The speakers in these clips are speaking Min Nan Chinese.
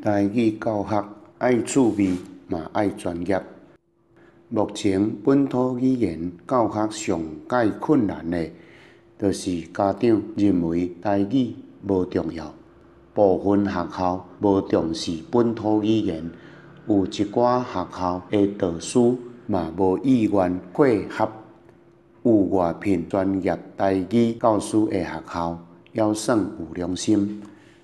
台語教學愛趣味嘛愛專業。目前本土語言教學上蓋困難的，就是家長認為台語無重要，部分學校無重視本土語言，有一寡學校的導師嘛無意願配合。有外聘專業台語教師的學校，猶算有良心。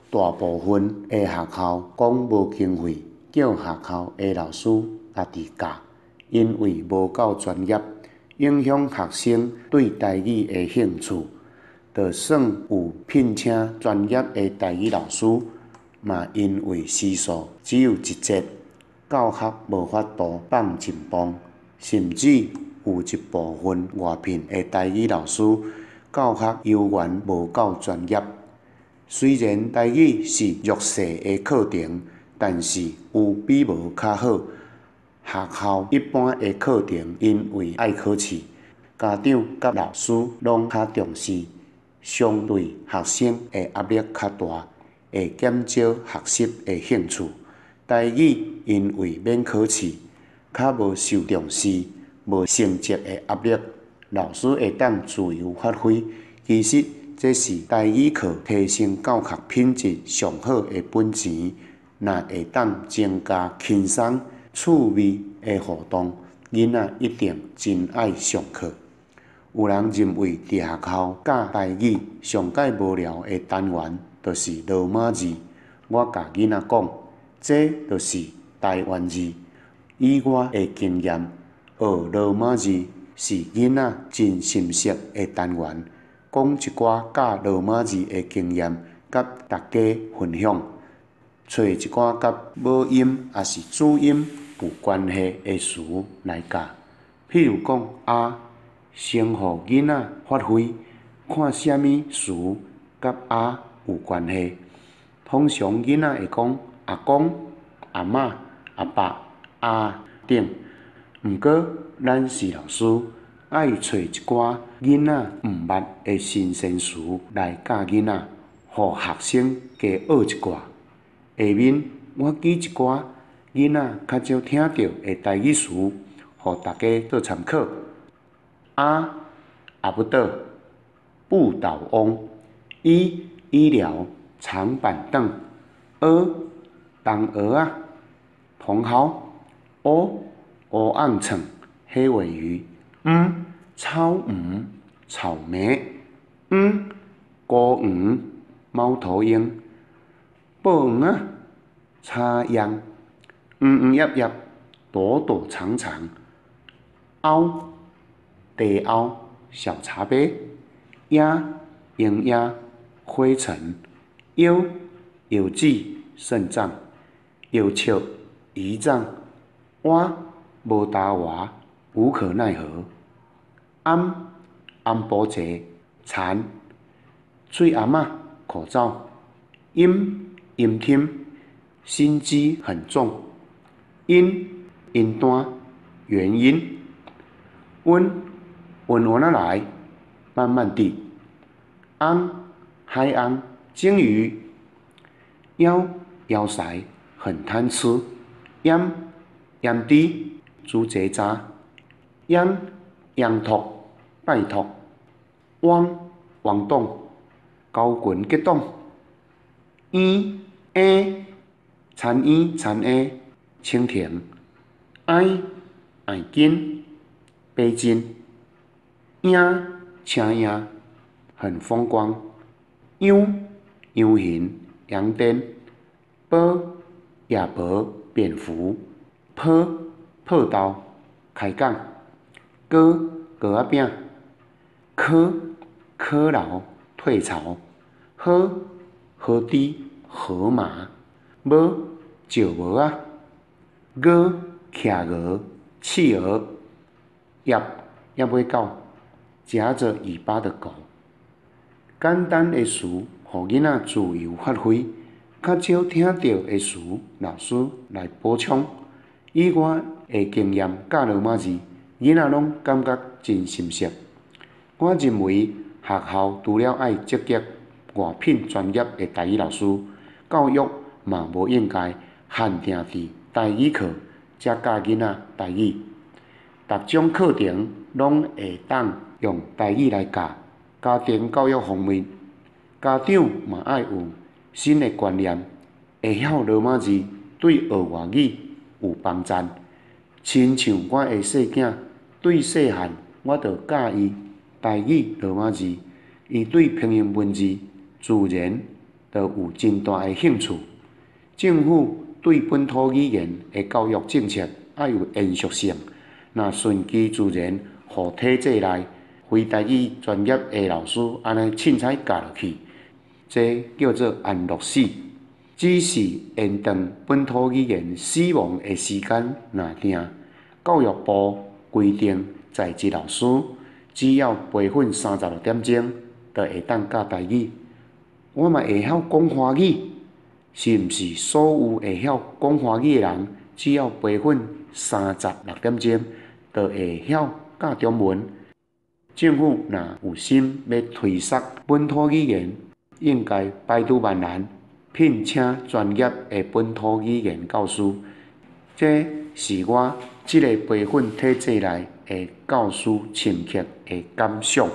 大部分的學校講無經費，叫學校的老師家己教，因為無夠專業，影響學生對台語的興趣。就算有聘請專業的台語老師，嘛因為時數只有一節，教學無法度放進步，甚至有一部分外聘的台語老師，教學猶原無夠專業。雖然台語是弱勢的課程，但是有比無較好。學校一般的課程因為愛考試，家長佮老師攏較重視，相對學生的壓力較大，會減少學習的興趣。台語因為免考試，較無受重視，無成績的壓力，老師會當自由發揮。其實這是台語課提升教學品質上好的本錢。若會當增加輕鬆趣味的互動，囡仔一定真愛上課。有人認為佇學校教台語上蓋無聊的單元，就是羅馬字。我共囡仔講，這就是台灣字。以我的經驗，學羅馬字是囡仔真心適的單元。講一寡教羅馬字的經驗，佮大家分享。揣一寡佮母音抑是子音有關係的詞來教，譬如講啊，先予囡仔發揮，看啥物詞佮啊有關係。通常囡仔會講阿公、阿嬤、阿爸、啊等。毋過咱是老師，愛揣一寡囡仔毋捌的新鮮詞來教囡仔，予學生加學一寡。下面我舉一寡囡仔較少聽著的台語詞，予大家做參考。阿阿不倒，不倒翁，醫醫療長板凳，蚵東蚵仔，茼蒿，烏烏甕腸，黑鮪魚，毋草莓草莓，黃孤黃貓頭鷹，報黃仔插秧，黃黃葉葉躲躲藏藏，甌茶甌小茶杯，鴉蠅鴉灰塵，腰藥劑腎臟，藥笑胰臟，倚無焦倚無可奈何，頷頷埔濟蠶，喙頷仔口罩，陰陰天心機很重，因因單原因，溫溫溫仔來慢慢地，翁海翁鯨魚，枵枵饞很貪吃，閹閹豬煮蔗渣，秧秧託拜託，汪王黨猴群結黨，嬰嬰田嬰田嬰蜻蜓，埃愛緊白金，影車影很風光，羊羊形羊癲，波亞伯蝙蝠，坡破豆開講，糕糕仔餅，柯柯勞退潮，河河堤河馬，無石無仔，鵝企鵝企鵝，葉葉尾狗夾著尾巴的狗。簡單的詞，予囡仔自由發揮；較少聽著的詞，老師來補充。以我的經驗教羅馬字，囡仔攏感覺真心適。我認為學校除了愛積極外聘專業的台語老師，教育嘛無應該限定佇台語課才教囡仔台語，逐種課程攏會當用台語來教。家庭教育方面，家長嘛愛有新的觀念，會曉羅馬字對學外語有幫贊。親像我的細囝，對細漢我就教伊台語羅馬字，伊對拼音文字自然就有真大的興趣。政府對本土語言的教育政策愛有延續性，若順其自然，予體制內非台語專業的老師按呢凊彩教落去，這叫做安樂死。只是延長本土語言死亡的時間若定。教育部規定，在職老師只要培訓36點鐘，就會當教台語。我嘛會曉講華語，是毋是所有會曉講華語的人，只要培訓36點鐘，就會曉教中文？政府若有心欲推捒本土語言，應該排除萬難，聘請專業的本土語言教師。這是我這个培訓體制內的教師深刻的感想。